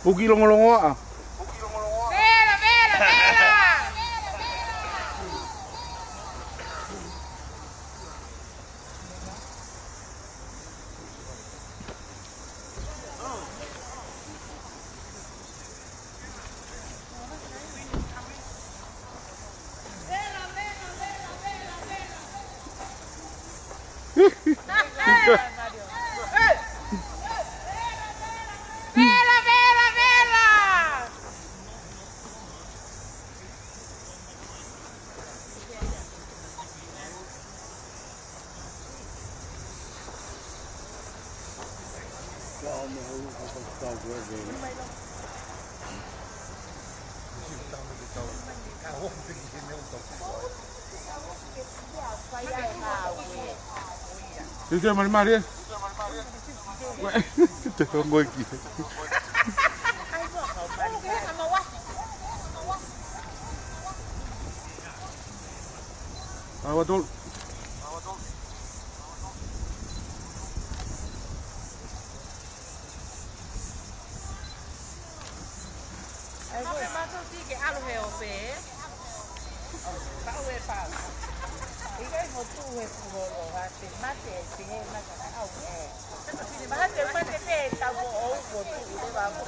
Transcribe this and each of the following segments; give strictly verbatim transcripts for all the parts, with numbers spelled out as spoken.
Puki longolongoaʻa. Vela, vela, vela! Vela, vela, vela! Ike malimali, ē? Te ongo iki. Awa tolu. Ai, ko e mātou tiki ʻalu he ope. Pau e pau. ʻIkai mo tuʻu he puholo, ha te mate, te he mate, au e. Maha te mate pē, tau mo ʻou mo tuʻu le vamo.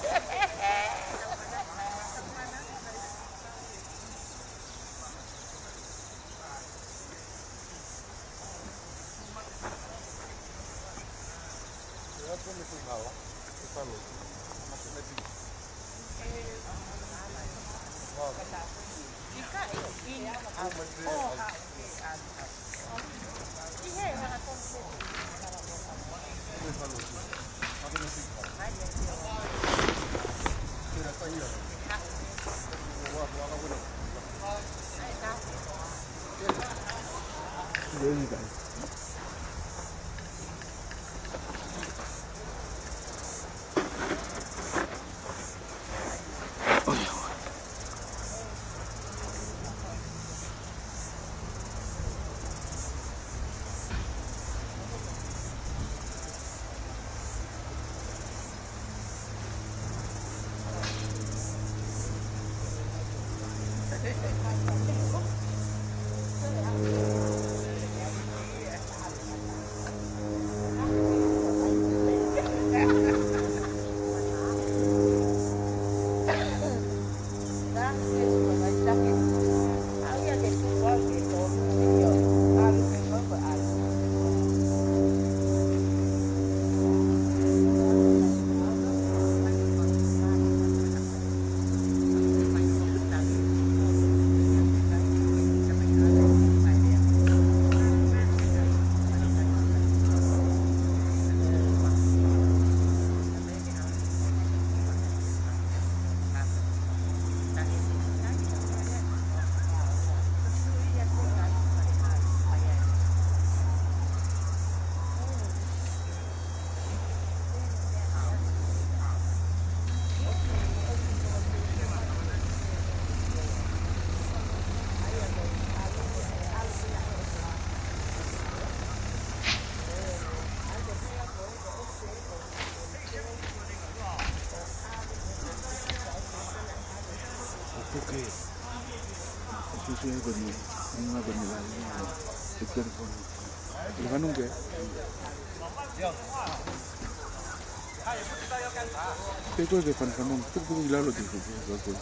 Te koe ke fanafanongo, tuku tuku ʻi lalo te koe, koe, koe.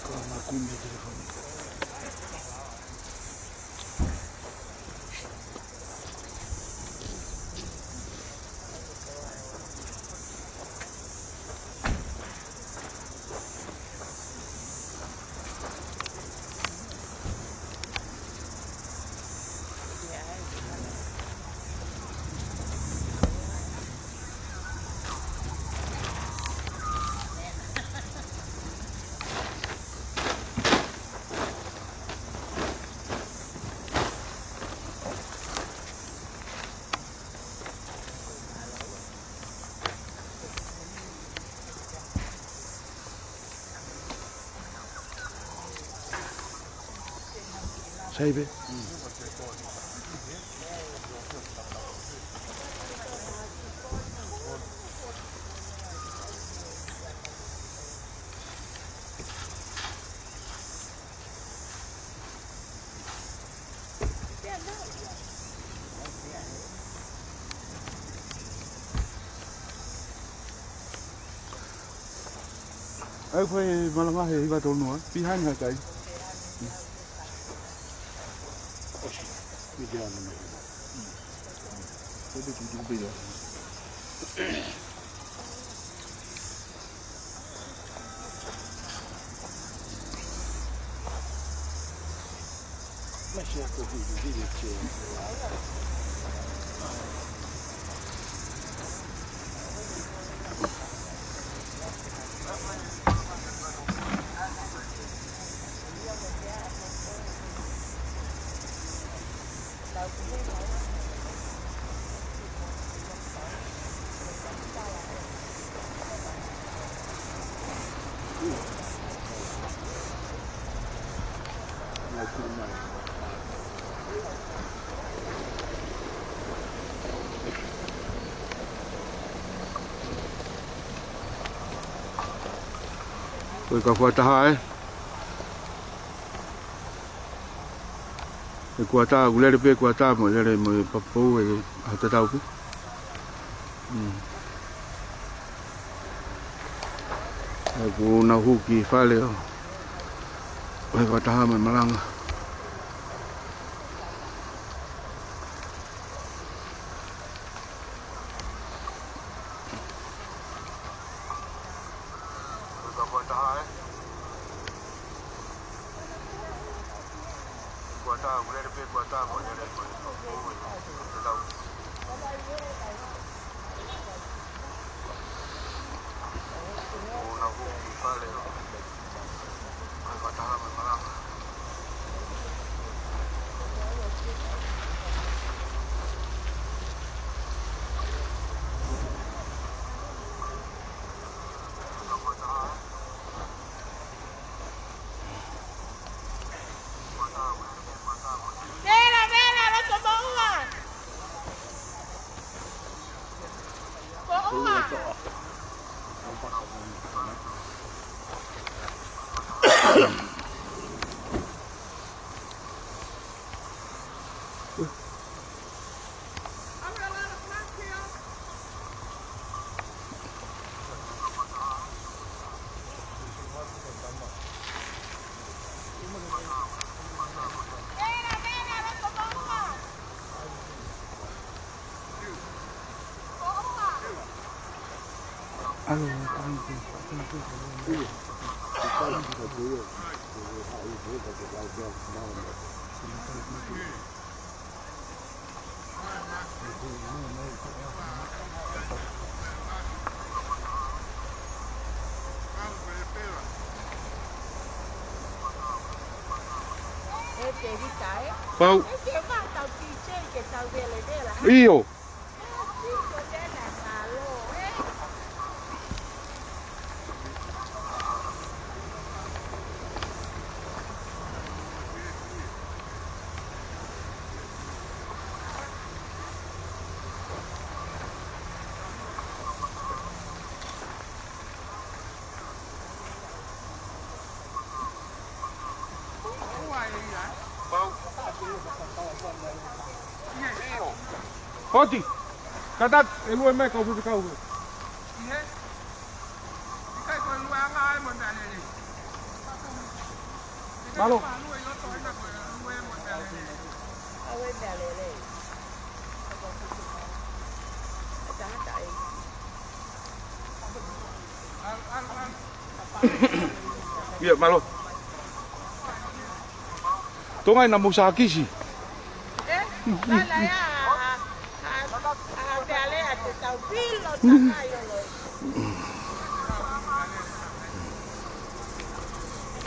Ko ma kumi telefoni. Sai pē. ʻAi ko e malanga he hiva tonu, ē? Behind ha kai. Ko e ka fuataha, ē? He kuata, ʻoku lele pē kuata mo e lele mo e papou ʻi he ʻaho tatau pē. Mm. ʻOku nau hū ki fale ʻo, ʻo e kuata mo e malanga. Vela, vela, loto moʻua. Moʻua. Pau. ʻIo. Hoti. Katat, e lue mai kau futu kau. Mālō. ʻIo, mālō. Tonga ina mo Sakisi.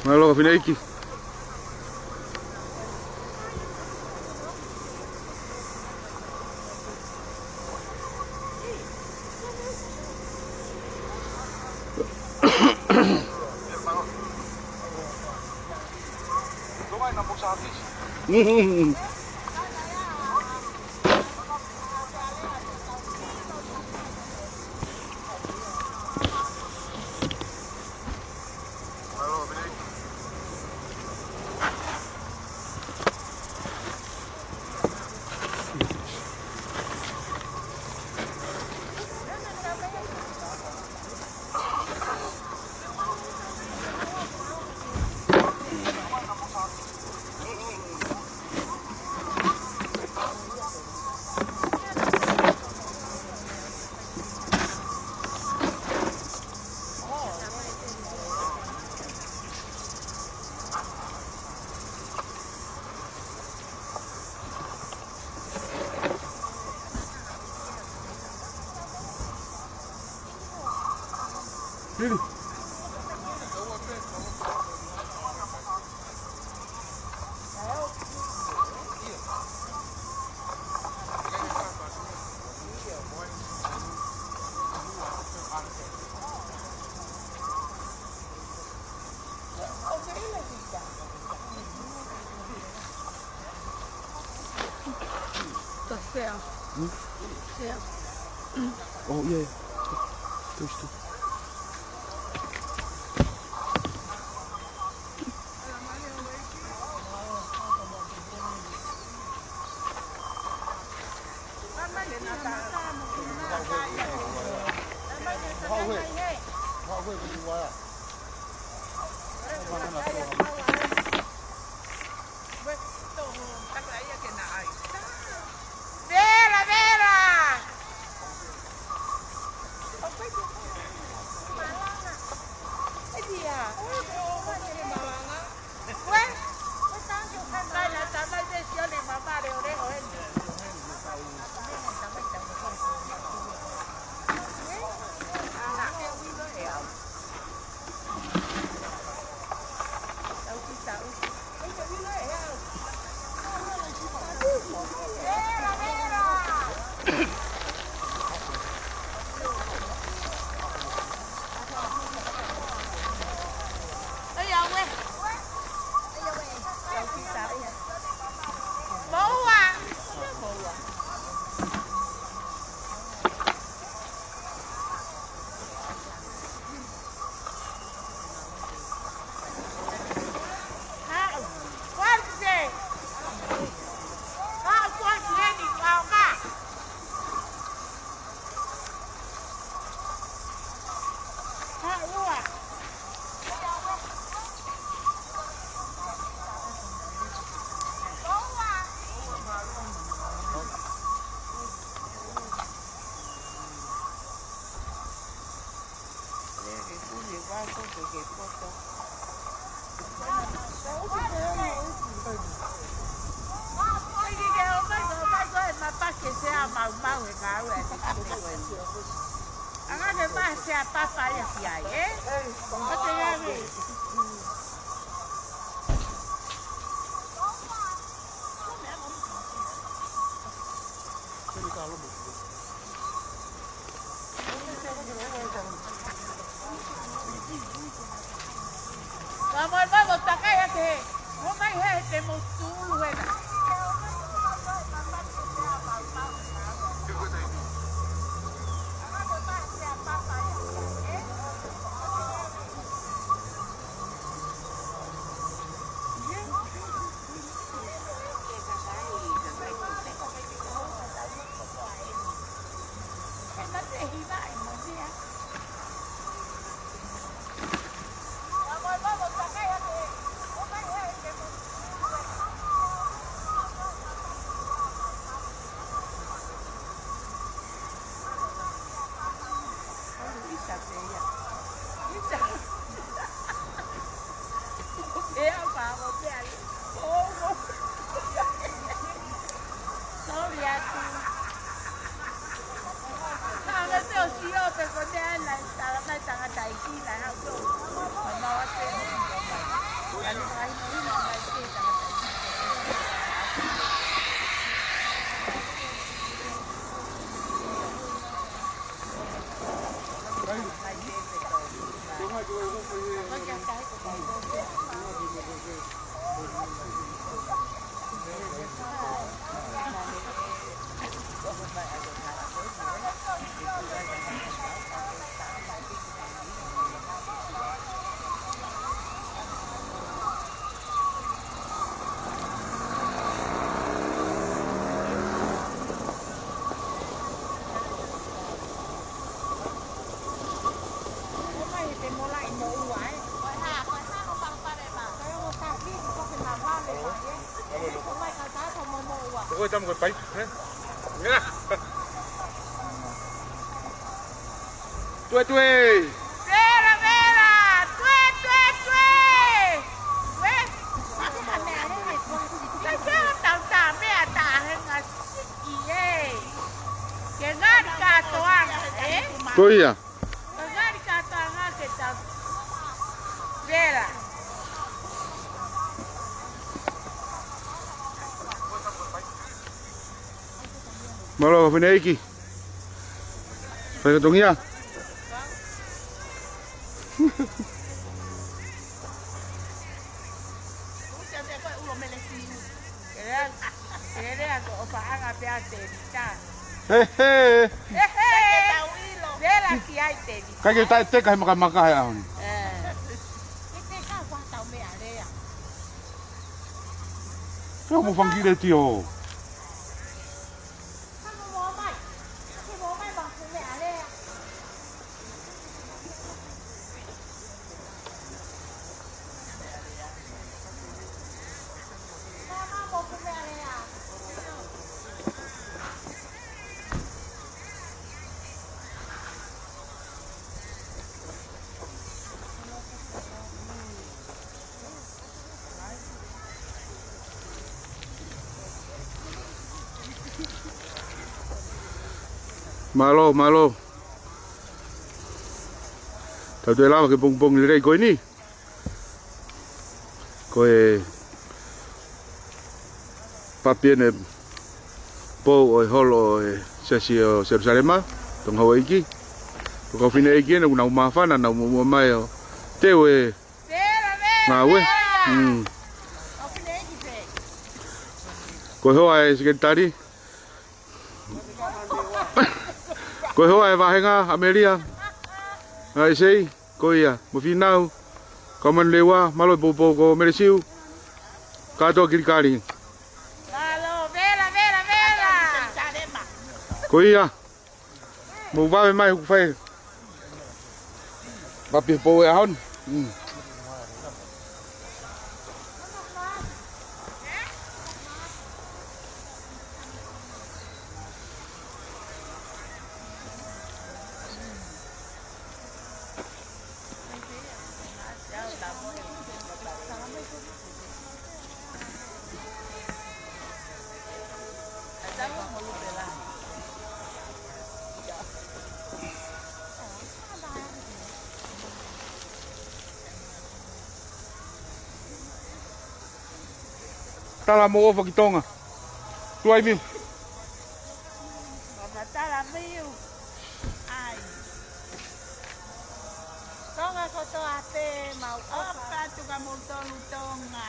Mālō, Fineʻeiki. Sea. Hmm? Sea. Oh, yeah, yeah. Those two. Vela, vela! Anga ke mā sea papa ia ki ai, ē? Ko te anga. Ka mo e mo takai ake. Mo mai he te mo tulu he na. Sorry, atu. Ka me te o sio pe ko te ana i tala mai tangata i kina hau to. Mama wa te o. Kani ka hino hino mai te tangata i kina. Ko e tamu ko e pai, ē? Ia. Tue, tue. Vera, vera. Tue, tue, tue. Ue. Kai ke tau tā mea tā henga siki, ē. Ke ngali kātoanga, ē? Ko ia. Ke ngali kātoanga ke Mālō, fineʻeiki. Fai fatongia. He, he. He, he. Vela ki ai teni. Kai ke taʻe teka he makamaka he ʻaho ni. Ē. Feo mo fangile tio. Mālō, mālō. Tau toe lava ki he pongipongi lelei ko eni. Ko e papi ʻeni e pou ʻo e holo ʻo e Siasi ʻo Selusalema, Tonga Houʻeiki. Ko e kau fineʻeiki ʻeni ʻoku nau māfana, nau muʻomuʻa mai ʻo teu e ngāue. Mm. Ko e hoa e sekelitali. Ko e hoa e vāhenga, ʻAmelia. ʻAisei, ko ia, mo Fīnau. Kau manu leua, mālō e poupou ko Melesiu. Kātoa kilikali. Mālō, vela, vela, vela. Ko ia. Mou vave mai hoku fai. Papi pou e ʻaho ni. Mm. Tala mo ʻofa ki Tonga. Tuai miu. Tonga kotoa pē mau ʻofa atu kia moutolu Tonga.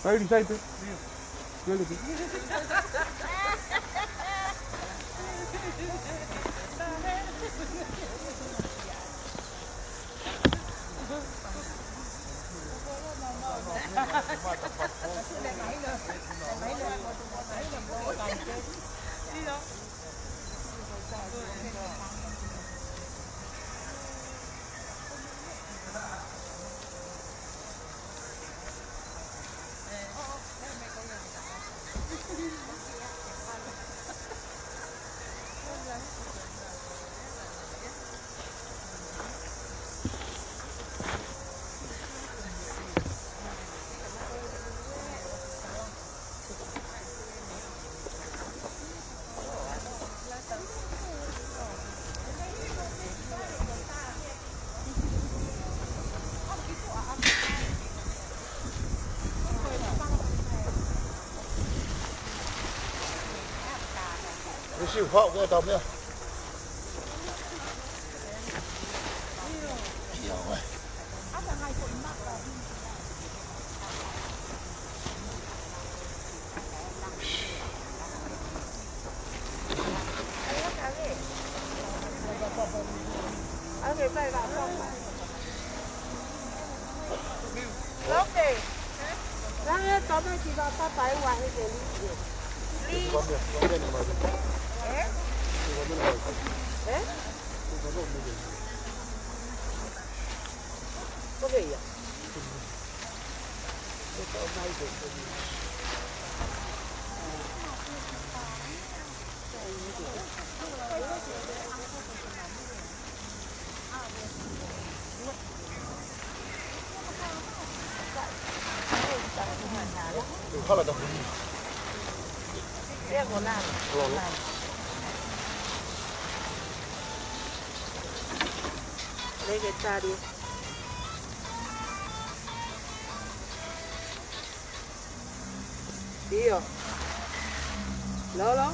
Ai, sai pē. Ia le pē. Siʻi haʻu ke tau meʻa. Ia, ʻoe. Leke tali. ʻIo. Lolo?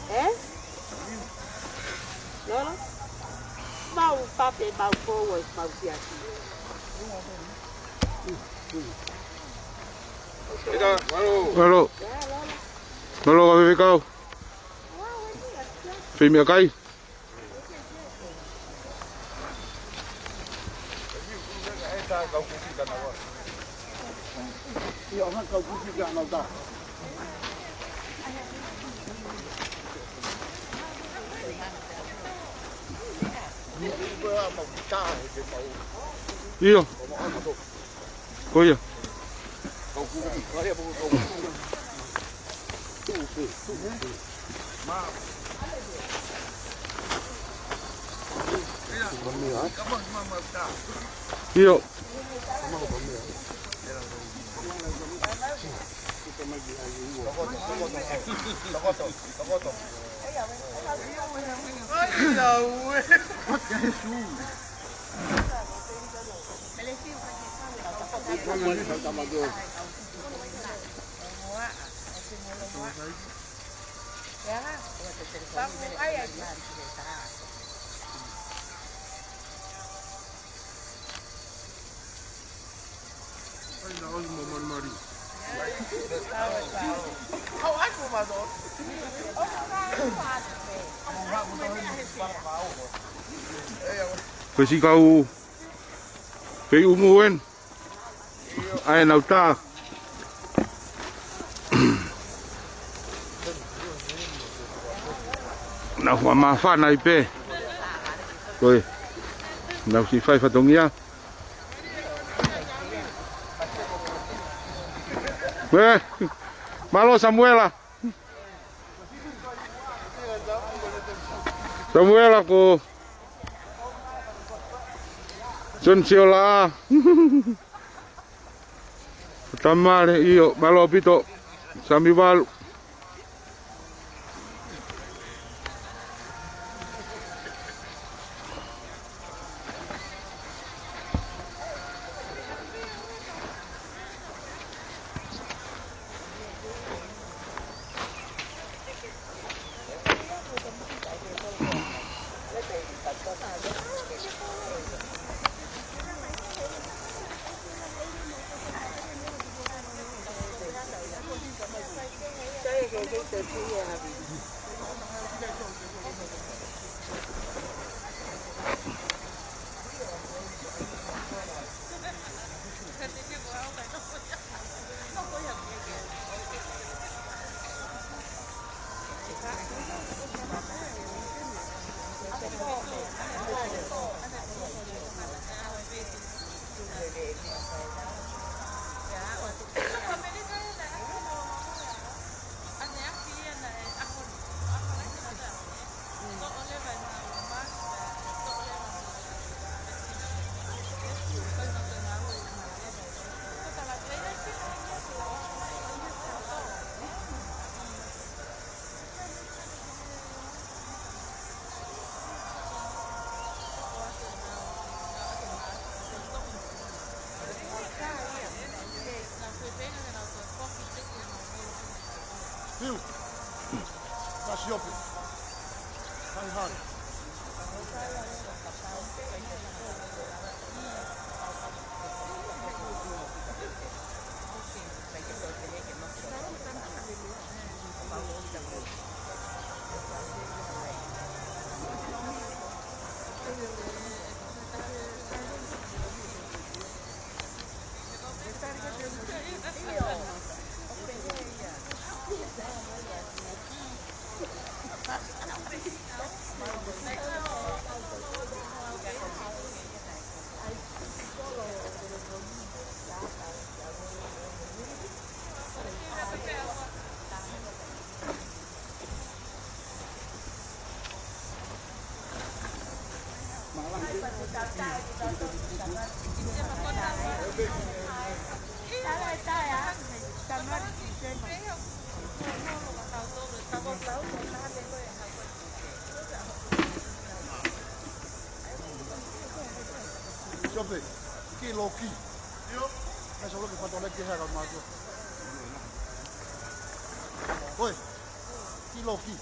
Ē? Lolo? Mau pape, mau pou, ʻo mau siasi. Ika, malo. Malo. Malo, kafefe kau. Fai meʻakai. ʻIo. Ko ia. ʻIo. Pesi kau. Pei umu en. ʻAi nau tā. Nau fakamāfana ai pē. Ko e. Nau siʻi fai fatongia. Ē, mālō Samuela. Samuela ko John Siola. Tamale, ʻio, mālō ʻaupito. Sami Valu. Siope. Hai, hai. Siope, ki loki. Hai, solo ke fatole ke haka mato. Oi, ki loki.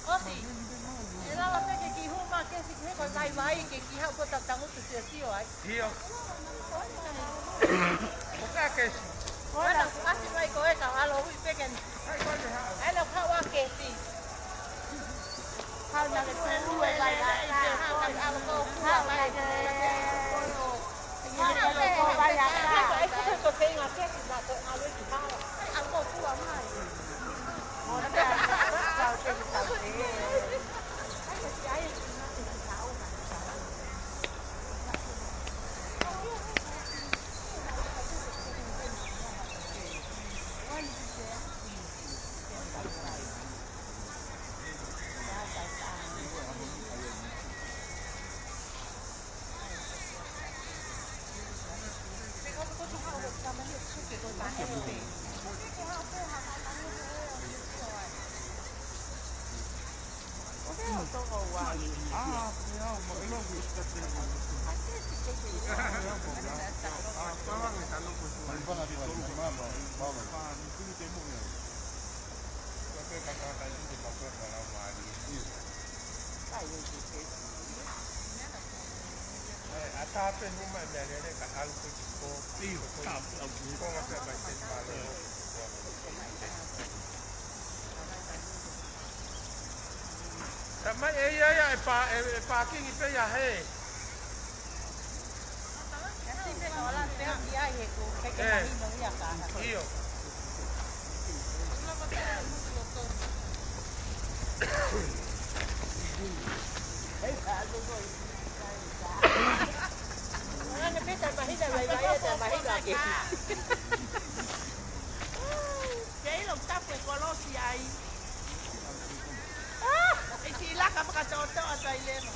ʻOsi. ʻE lava pē ke kiʻi hū mai kesi ki he ko e vaivai ke kiʻi haʻu ko e tau tangutu siosio ai. ʻIo. ʻOka kesi. Ana, ʻasi mai ko e kau ʻalu hui pē ke ni. Ana, haʻu ʻa kesi. Haʻu na ke tū e vaivai. Haʻu na ke ʻalu ko e kua mai. ʻA tā pē numa e meʻalele ka ʻalu pē ki ko. ʻIo, ka ʻalu ki ko. Ko nga pē ka te pale. Tamai e ia ia e pa, e, e pākingi pē ia he. ʻIo. Ke ʻilo tapu e kolosi ai. ʻE siʻi laka fakatoʻotoʻo atu ai leva.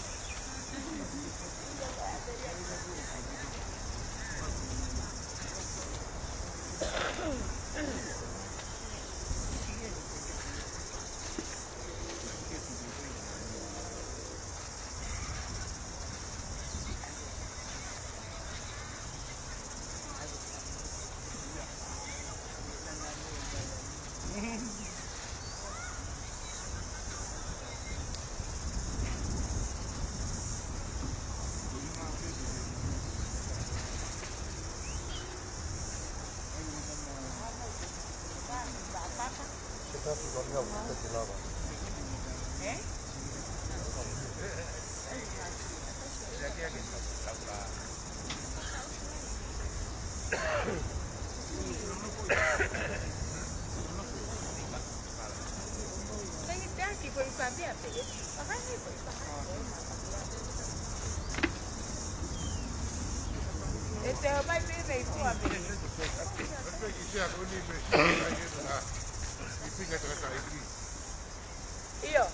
ʻIo.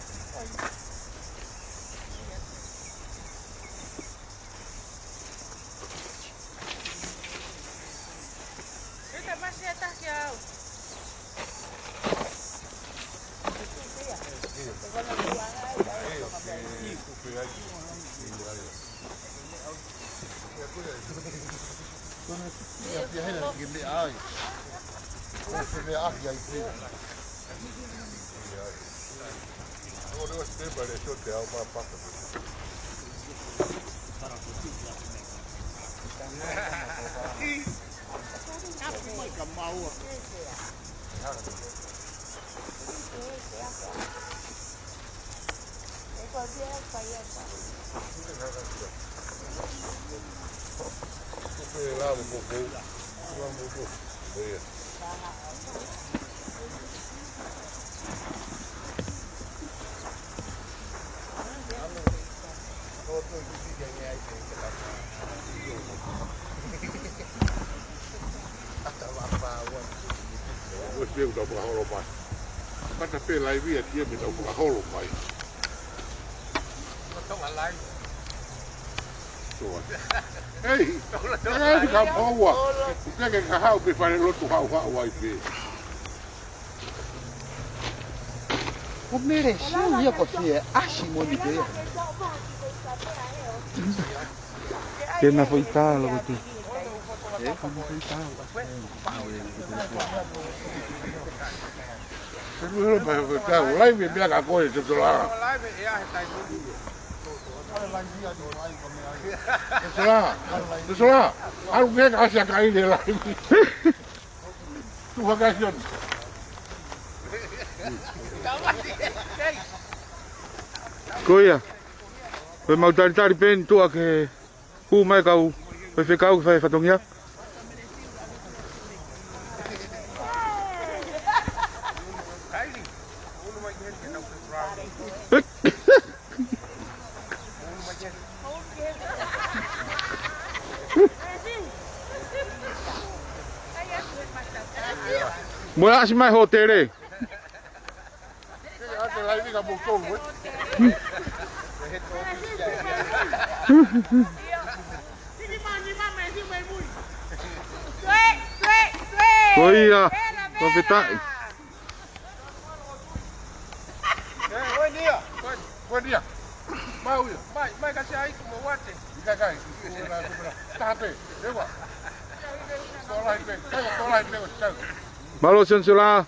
Ua sio tau fakaholo mai. Kata pē laivi a tie me tau fakaholo mai. Tonga lai. Soa. Ei, ei, ka paua. Te ke ka haʻu pē fale lotu haʻu haʻu ai pē. Ko Mele, sio ia ko fē ʻasi mo ni pē. Ke na foʻi tā loko tu. Ke na foʻi tā. Ke na foʻi tā, laivi pea ka koe te tola. Te tola. Te tola. Alu ke ka asia ka ile laivi. Tuha ka sioni. Ko ia. Ko e mau talitali pē eni tuʻa ke hū mai kau, ko e fekau ke fai fatongia. Mo e ʻasi mai hōtele. Ko ia, ko e fetaʻi. Ko e nia. Ko e nia. Mau ia. Mai, mai ka se ai tu mo wate. Ika kai. Taha pē. Ewa. Tō lahi pē. Tō lahi pē. Mālō Sione Siola.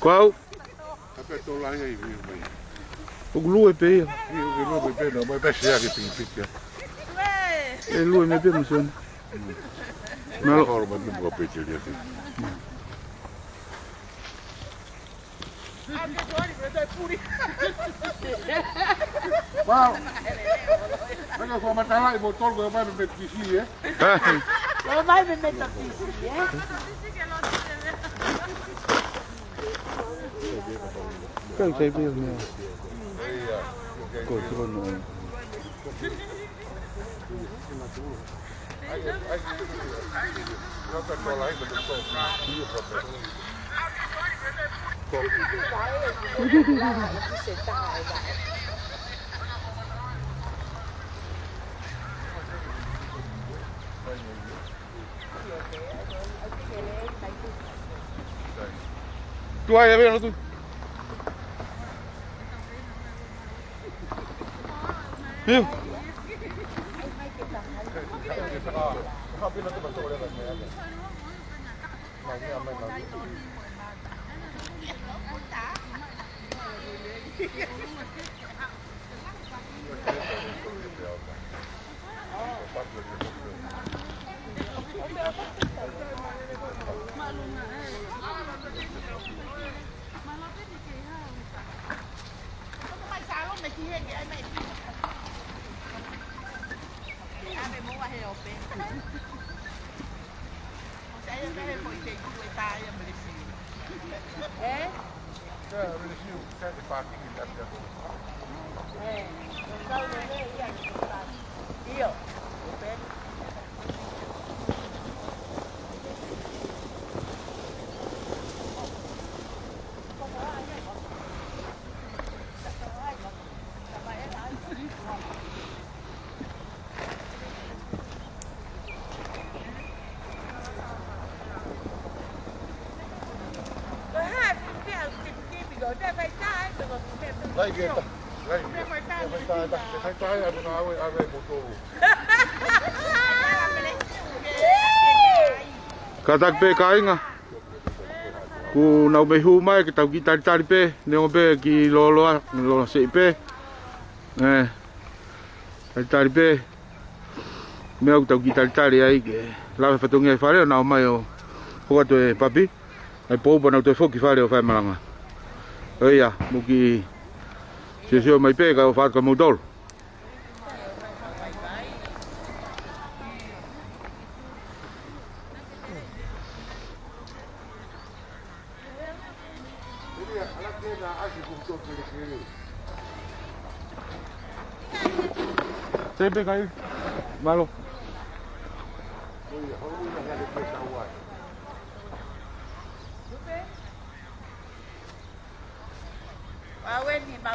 Ko au. ʻOku lue pē ia. ʻE lue mei pē mo Sione. Mālō. Wow. Maka kua matala i mo tolu ko mai me pisi, ē? Ko mai me me pisi, ē? Kai kai pē mea. Ko tu no. Tuai, a ver, no tu. Piu. Kātaki pē kāinga. Kuo nau mei hū mai ke tau kiʻi talitali pē, neongo pē kiʻi lōloa, lōloa seʻi pē. Ē, talitali pē. Meʻa ʻoku tau kiʻi talitali ai ke lave fatongia ʻi fale ʻo nau ō mai ʻo hoko atu e papi. ʻAi pou pea nau toe foki fale ʻo fai malanga. ʻO ia, mou kiʻi siosio mai pē kae ʻofa atu kia moutolu. Tepe kai. Mālō.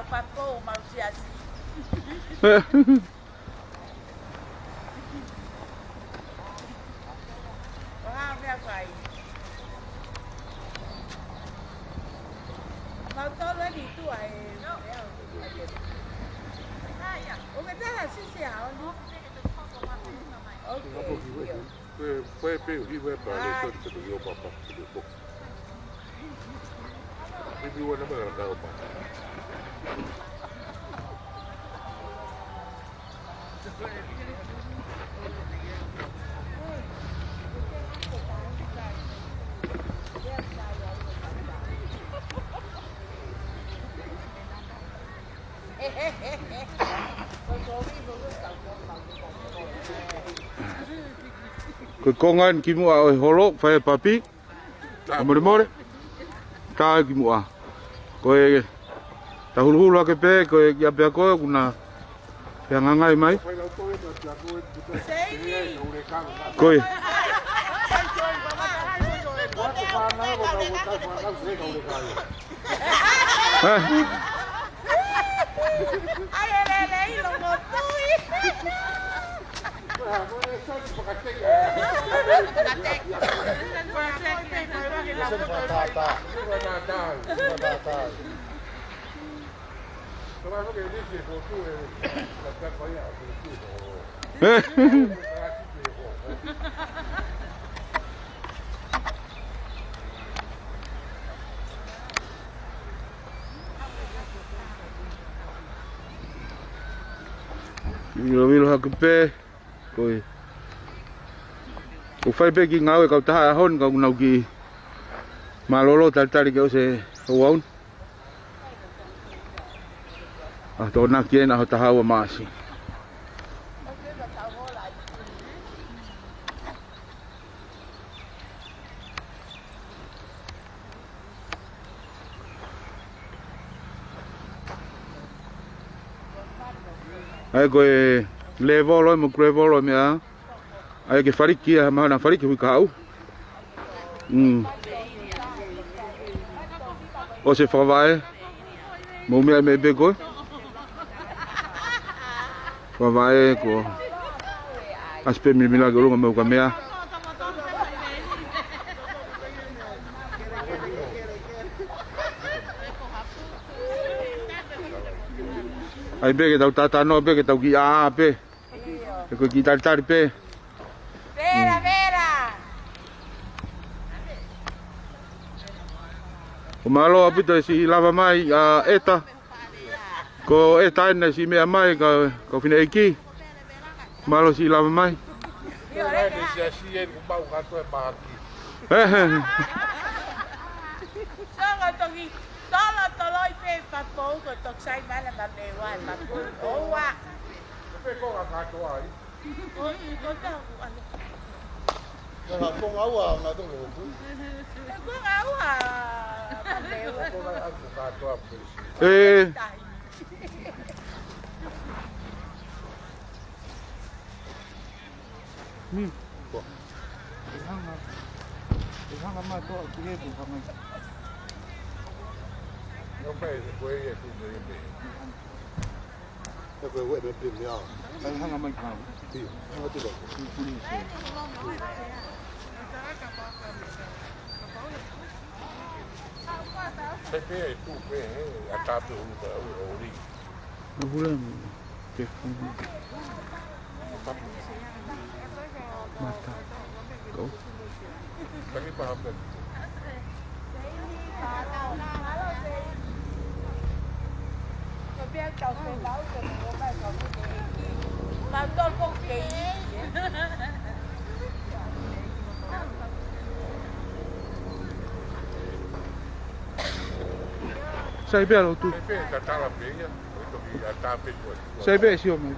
Papo mau siasi. Ko e hā e meʻa fai? Mau tolo ni tu ai. ʻO ke tala sisi a oni. Ok. Ko e, ko e pē ʻi he ua pā le sio te toki o papa te toki. Maybe one of them are now. Ko e konga eni kimuʻa ʻo e holo, fai e papi. ʻA molemole. Tā kimuʻa. Ko e tā huluhulu hake pē, ko e kia pea ko e kuna. Pea ngangai mai. Ko e. Hā? Vilovilo hake pē, ko e. ʻOku fai pē kiʻi ngāue e kautaha he ʻaho ni, ka ʻoku nau kiʻi mālōlō talitali ke ʻosi e houa ʻaho ni. ʻA, Tokonaki ena ʻaho taha ua Maʻasi. ʻA ia ko e lēvolo mo e kulevolo meʻa. ʻA ia ke faliki ia, mahalo naʻa faliki hui kahaʻu. Mm. ʻOsi e fakavaʻe. Mou meʻa mei pē ko e. Fakavaʻe ko. ʻAsi pē milimila ki ʻolunga mou ka meʻa. ʻAi pē ke tau tatano pē ke tau kiʻi ʻā pē. He ko e kiʻi talitali pē. Vera, vera. ʻOku mālō ʻaupito e siʻi lava mai ʻa ʻEta. Ko ʻEta ena siʻi meʻa mai ka, ka fine ʻeiki. Mālō siʻi lava mai. Ko e ʻai ke siasi eni kuo mau kātoa e mahaki. Sio ko e toki tolotoloi pē Papou ko e toki sai mai leva mei ua e Papou. ʻOua. Ko e pē ko e kātoa ai. Ko e konga ua, ma toko hoku. Ko e konga ua, ma leo. Ko e konga ua, kātoa pē. ʻE. Ni. Ko. ʻE hanga, ʻe hanga mātou ki he pū hanga. No pē, ko e ia tu pē. Ko e ueʻi mai pē meʻa. ʻE hanga mai kau. ʻIo, hanga tu kau. Puli, puli, puli. Sai pē e tu pē, he, ʻatā pē ʻulu pē, ʻulu, ʻuli. ʻUlu pē, ke funu. Mata. Ko. Sai pē ʻa lotu. Sai pē, tatala pē ia. Sai pē sio mai.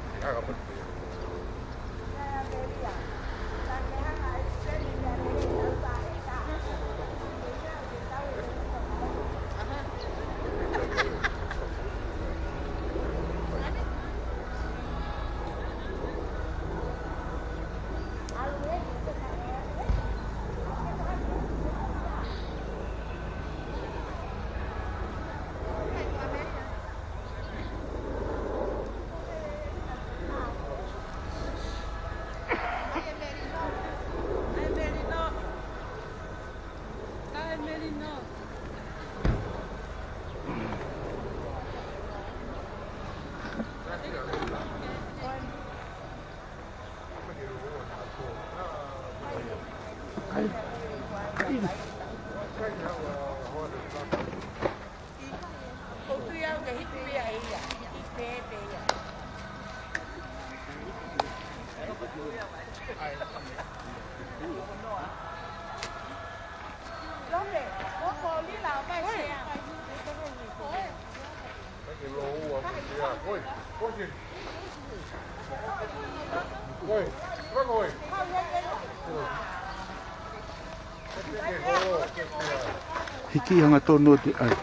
Hiki hangatonu ʻo te ai.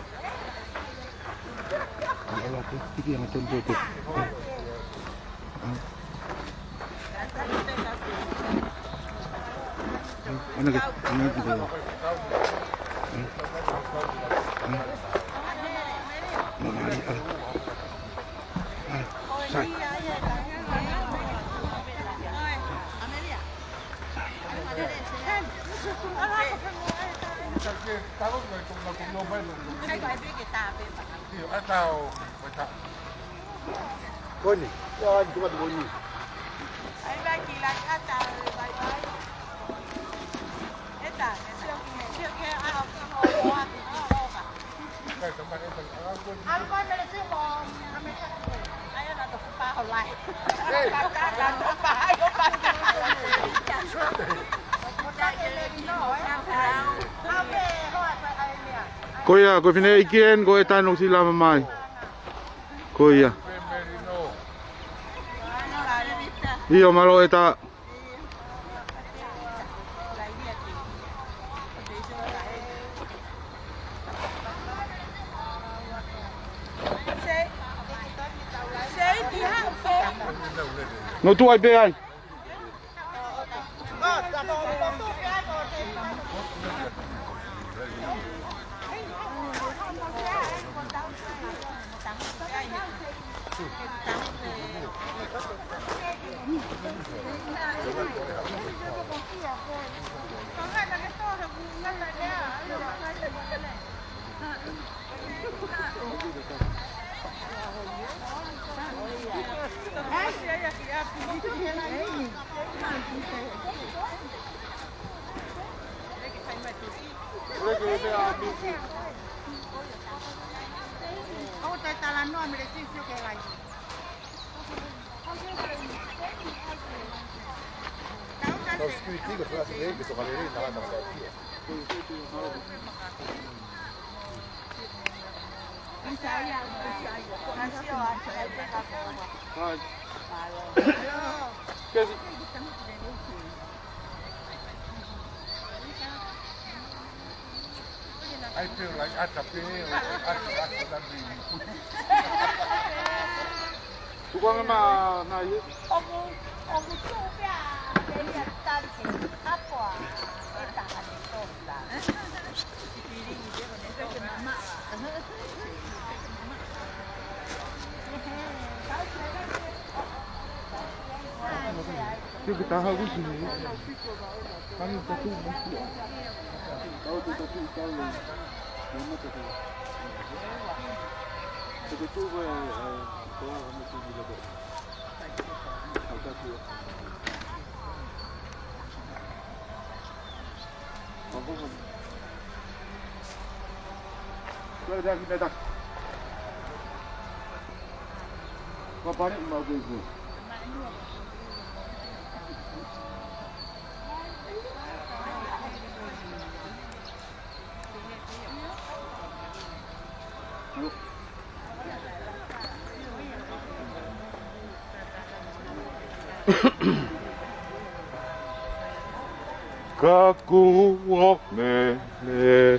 Ala te, hiki hangatonu ʻo te ai. Ai. Ana ke, ana ke. Ai. Ai. Mamaʻo, ala. Ala. Sai. Koni, ia, ai, tuka tu koni. Ko ia, ko e fineʻeiki eni, ko ʻEta ʻoku sila mai. Ko ia. ʻIo, mālō ʻEta. Nau tuʻu ai pē ai. Tau security ko fela sele ke sokalele na na na. Hai. Kesi. Ai pē ʻo lai ʻata pē, ʻo ʻata, ʻata, ʻata, ʻata. Tuku ange mai, nai. ʻOku, ʻoku tuʻu pē ʻa Peli ʻa tali ke kapo ʻa e taha ne tola. Ke ke taha usi ni. Kami tatu musi. Kau te tatu kau ni. Nama tatu. Te ke tu ba, eh, kau ame tu ni lebe. Kau tatu. Kau kau. Kau dah kita dah. Kau balik mau gue gue. Ka kuo mele.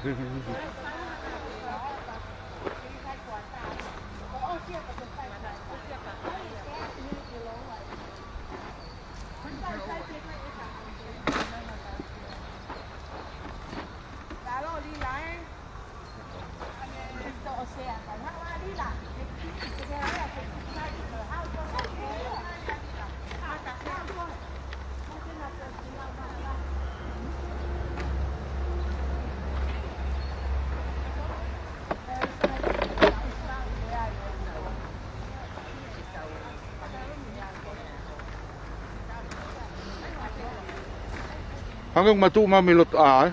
Hangē ʻoku matuʻu mai mei loto ʻā, ē?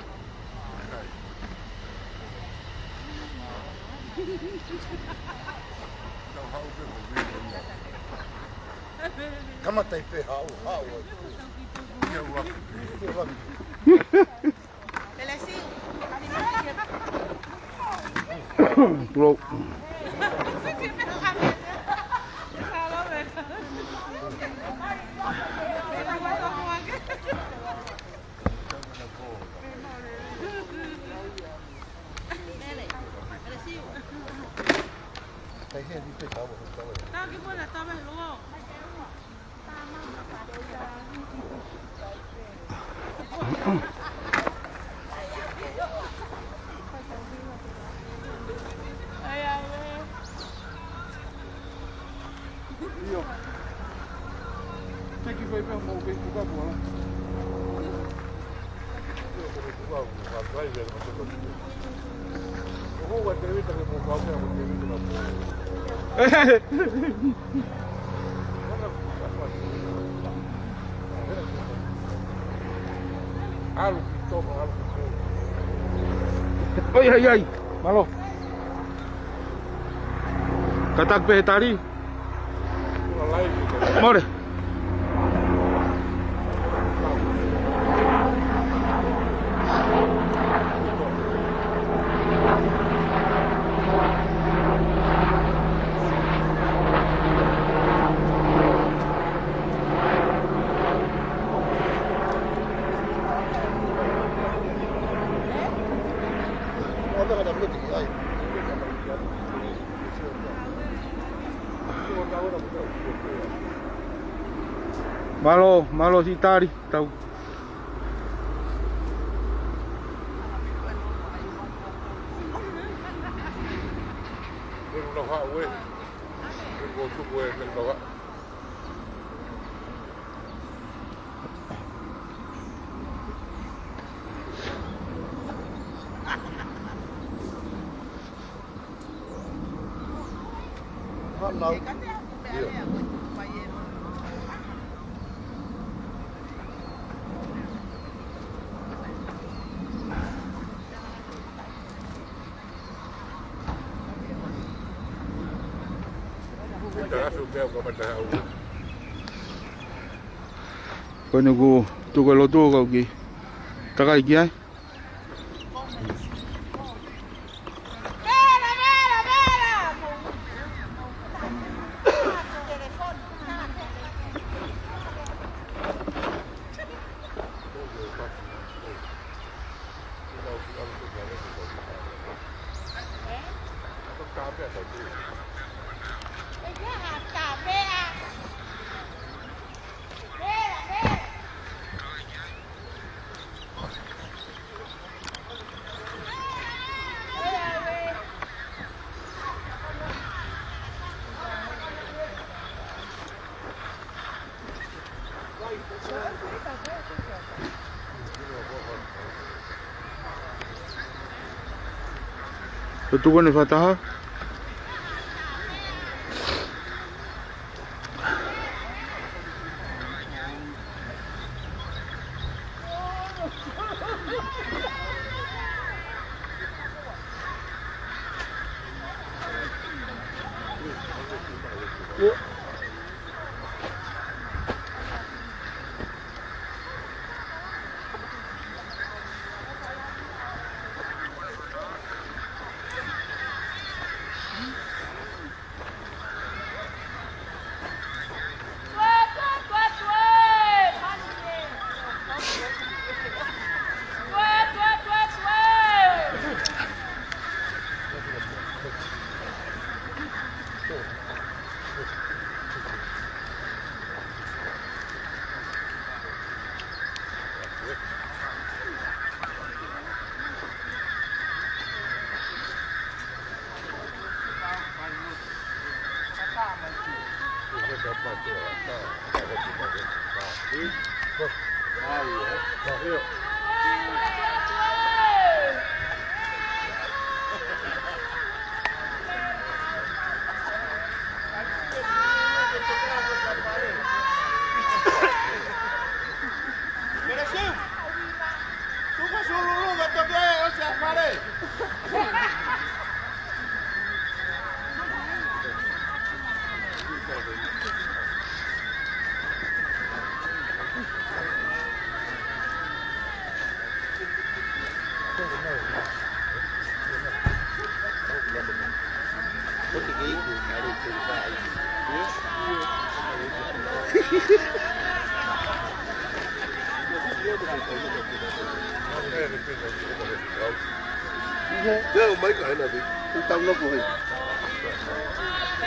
Kamata ai pē haʻu, haʻu ai. Ia ua. Tulou. ʻIo. Thank you very much. ʻOi, ʻai, ʻai. Mālō. Kātaki pē he tali. Mole. Mālō, mālō siʻi tali, tau. Ko eni kuo tuku e lotu ʻo kau ki. Takai ki ai. Ko e tuku eni fakataha. Leo, mai ka hena vi. Tau no ko he.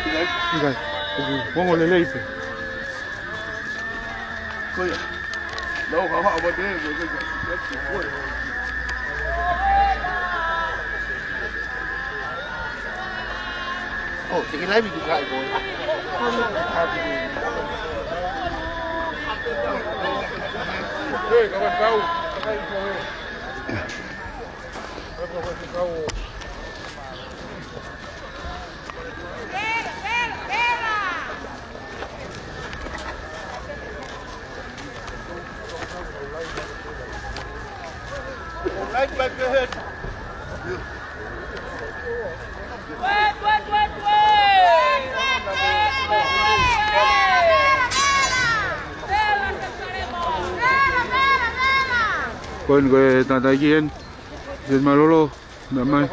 Ikai. Ikai. Ongo lelei pē. Ko ia. Nau ka maʻa mate, ko ia, ko ia, ko ia. Oh, take it live, you guys, boy. Hey, come on, go. Right back ahead. Ko eni ko e tangataʻeiki eni. Sen malolo. Nā mai.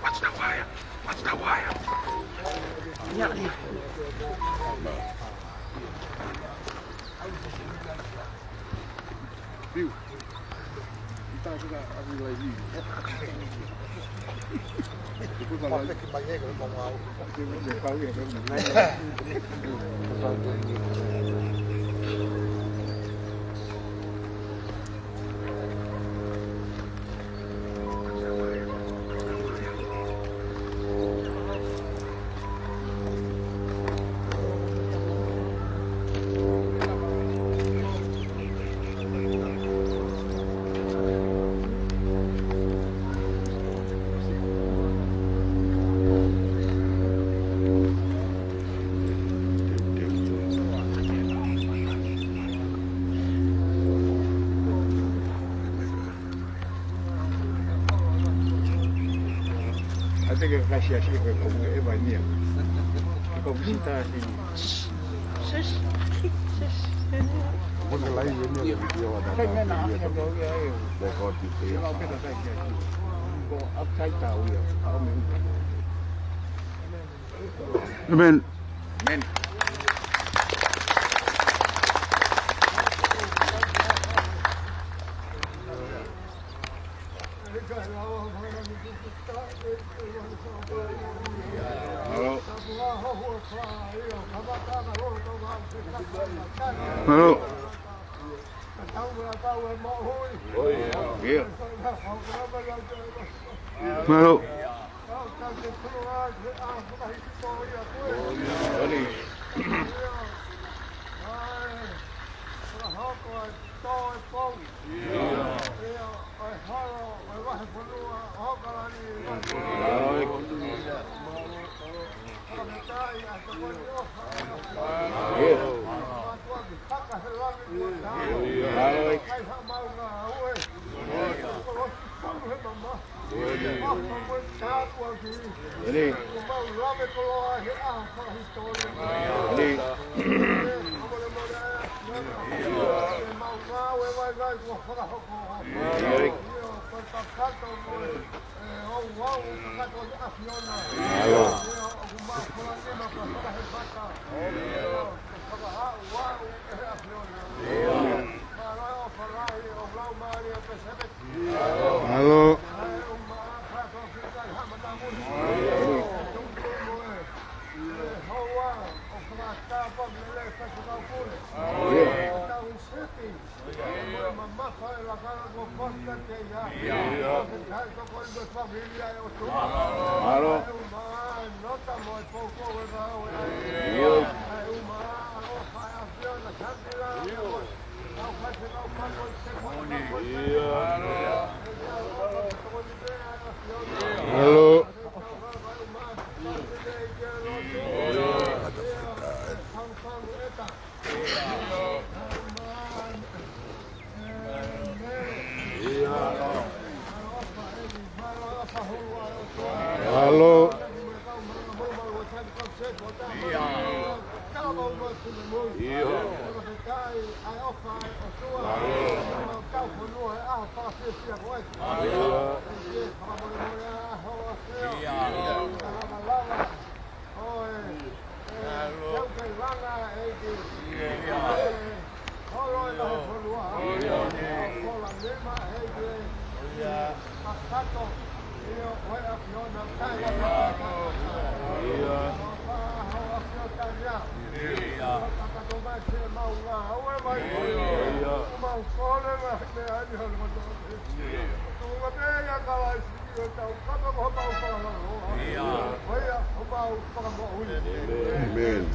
Watch the wire. Watch the wire. I think if I see, I see if I come, if I near. If I see, I see. Amen. Amen. Mālō. Mālō. Mālō. Mālō. Mālō. Mālō. Amen. Amen.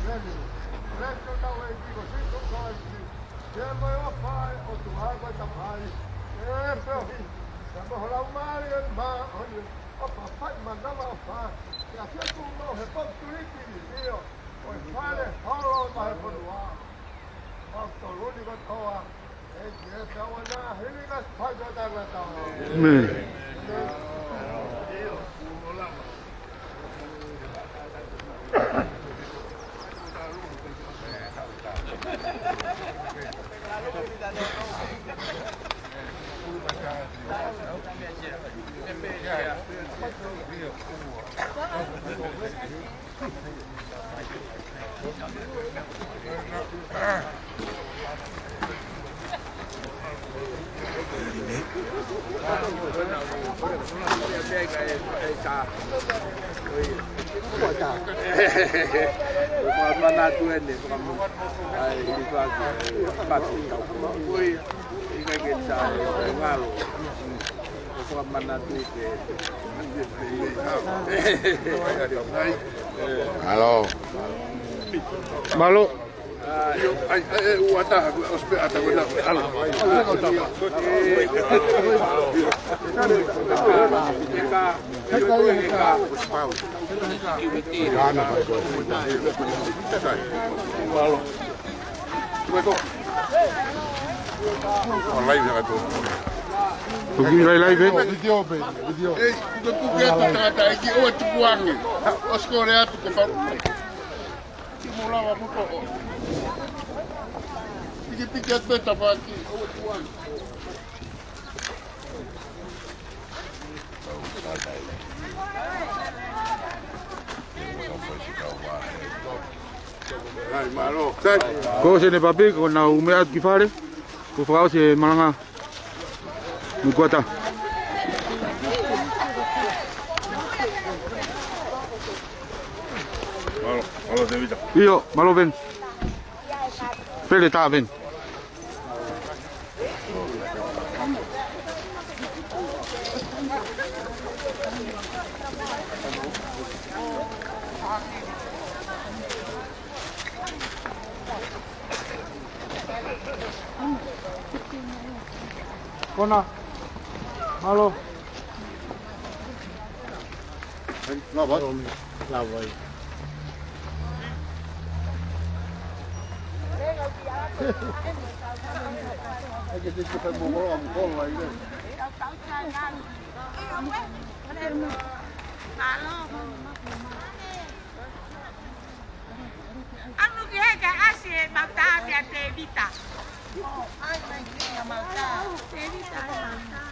Mālō. Mālō. Online na to. Ko ki live, live, eh? Video, video. Ei, kuka kuka atu tangata ʻeiki ʻoua tukuange. ʻOsi ko e lea atu ko pau. Ki mo lava mo ko. Piki piki atu pē tapa ki ʻoua tukuange. Ko Sene Papi, ko ʻenau meʻa atu ki fale, ko e fakaʻosi e malanga. Mo e kuata. Mālō, mālō Tevita. ʻIo, mālō Ven. Pele tā Ven. Kona. Mālō. Lava. Lava. Ai ke te te fai mo ko am ko la ile. Anu ki he ka asi e mauta pea Tevita. Ai mai ki a mauta. Tevita e mauta.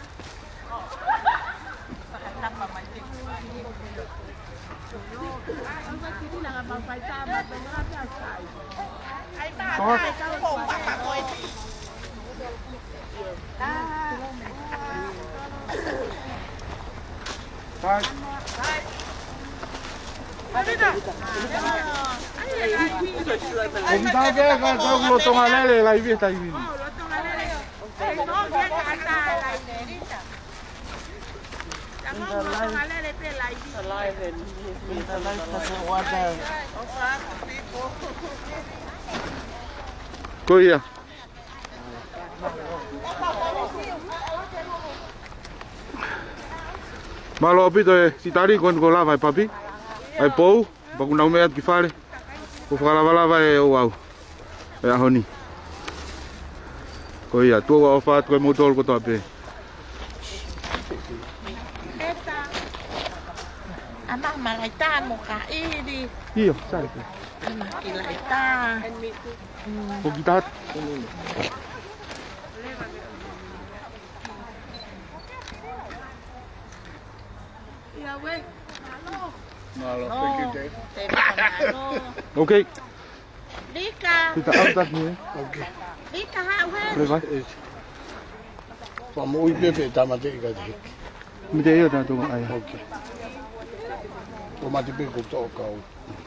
ʻOku tā ke ka tau lotonga lele, laivi e taimi ni. Ko ia. Mālō ʻaupito e sitali ko eni ko lava e papi. ʻAi pou, paku nau meʻa atu ki fale. Ko fakalavalava e ouau. E ʻaho ni. Ko ia, tuʻa ʻofa atu ko e moutolu kotoa pē. Ama malaita mo ka ili. ʻIo, sai pē. Ama ki laita. Ko kita. Ia we. Mālō, thank you, Dave. Thank you, mālō. Okay. Lika. Kita au tak ni. Okay. Lika ha we. Boleh, Pak? Yes. Fa mo ui pepe tama te ika te. Mite ia tatu ai. Okay. Ko mati pe ko to kau.